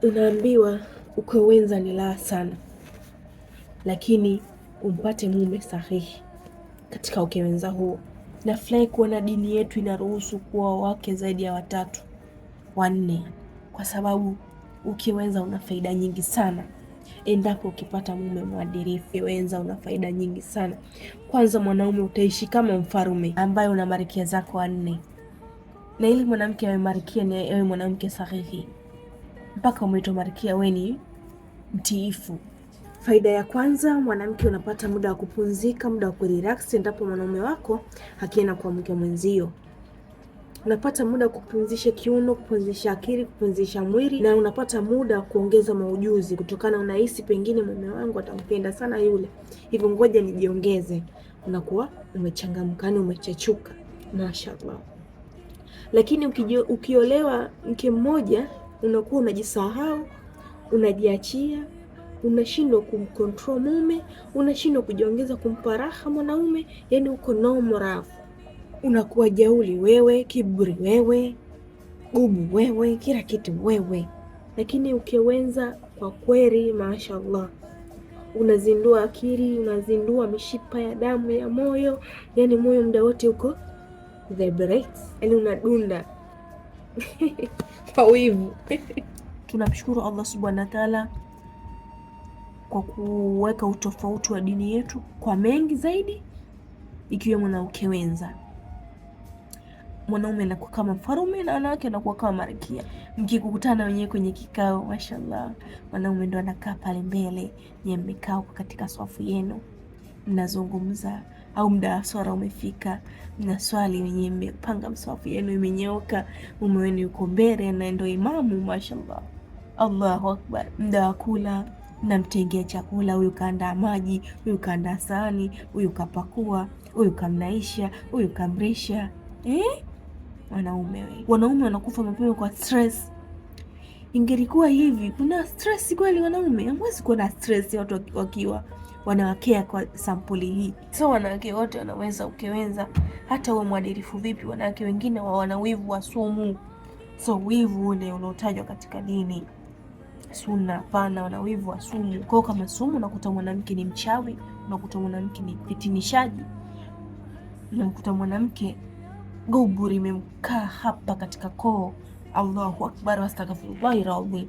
Unaambiwa ukewenza ni raha sana, lakini umpate mume sahihi katika ukewenza huo. Nafurahi kuona dini yetu inaruhusu kuwa wake zaidi ya watatu wanne, kwa sababu ukiwenza una faida nyingi sana endapo ukipata mume mwadilifu. Wenza una faida nyingi sana. Kwanza, mwanaume utaishi kama mfalme ambaye una marikia zako wanne, na ili mwanamke awe marikia ni awe mwanamke sahihi. Mpaka umeitwa marikia, we ni mtiifu. Faida ya kwanza, mwanamke unapata muda wa kupumzika, muda wa kurelax endapo mwanaume wako akienda kwa mke mwenzio. Unapata muda wa kupumzisha kiuno, kupumzisha akili, kupumzisha mwili, na unapata muda wa kuongeza maujuzi, kutokana unahisi pengine mume wangu atampenda sana yule, hivyo ngoja nijiongeze. Unakuwa umechangamka, yani umechachuka, mashallah. Lakini ukiolewa mke mmoja, unakuwa unajisahau, unajiachia, unashindwa kumcontrol mume, unashindwa kujiongeza, kumpa raha mwanaume, yani uko no moral, unakuwa jeuri wewe, kiburi wewe, gubu wewe, kila kitu wewe. Lakini ukiwenza kwa kweli, mashallah, unazindua akili, unazindua mishipa ya damu ya moyo, yani moyo muda wote uko vibrate, yani unadunda kwa wivu. Tunamshukuru Allah subhanahu wa ta'ala kwa kuweka utofauti wa dini yetu kwa mengi zaidi, ikiwemo na ukewenza. Mwanaume anakuwa kama mfalme na wanawake anakuwa kama malkia. Mkikutana wenyewe kwenye kikao, mashallah, mwanaume ndo anakaa pale mbele, nyie mmekaa huko katika swafu yenu mnazungumza, au muda wa swala umefika, mnaswali wenyewe, mmepanga mswafu yenu imenyooka, mume wenu yuko mbele na ndo imamu, mashallah, Allahu akbar. Muda wa kula mnamtengea chakula, huyu kaandaa maji, huyu kaandaa sahani, huyu kapakua, huyu kamnaisha, huyu kamrisha. Eh? Wanaume we, wanaume wanakufa mapema kwa stress. Ingelikuwa hivi, kuna stress kweli? Wanaume hamwezi kuwa na stress watu wakiwa wanawakea kwa sampuli hii. So wanawake wote wanaweza ukewenza, hata uwe mwadilifu vipi, wanawake wengine wana wivu wa sumu. So wivu ule unaotajwa katika dini sunna, hapana, wana wivu wa sumu. Kwa hiyo kama sumu, unakuta mwanamke ni mchawi, unakuta mwanamke ni fitinishaji, unamkuta mwanamke guburi imemkaa hapa katika koo. Allahu akbar, wastaghfirullahi radhim.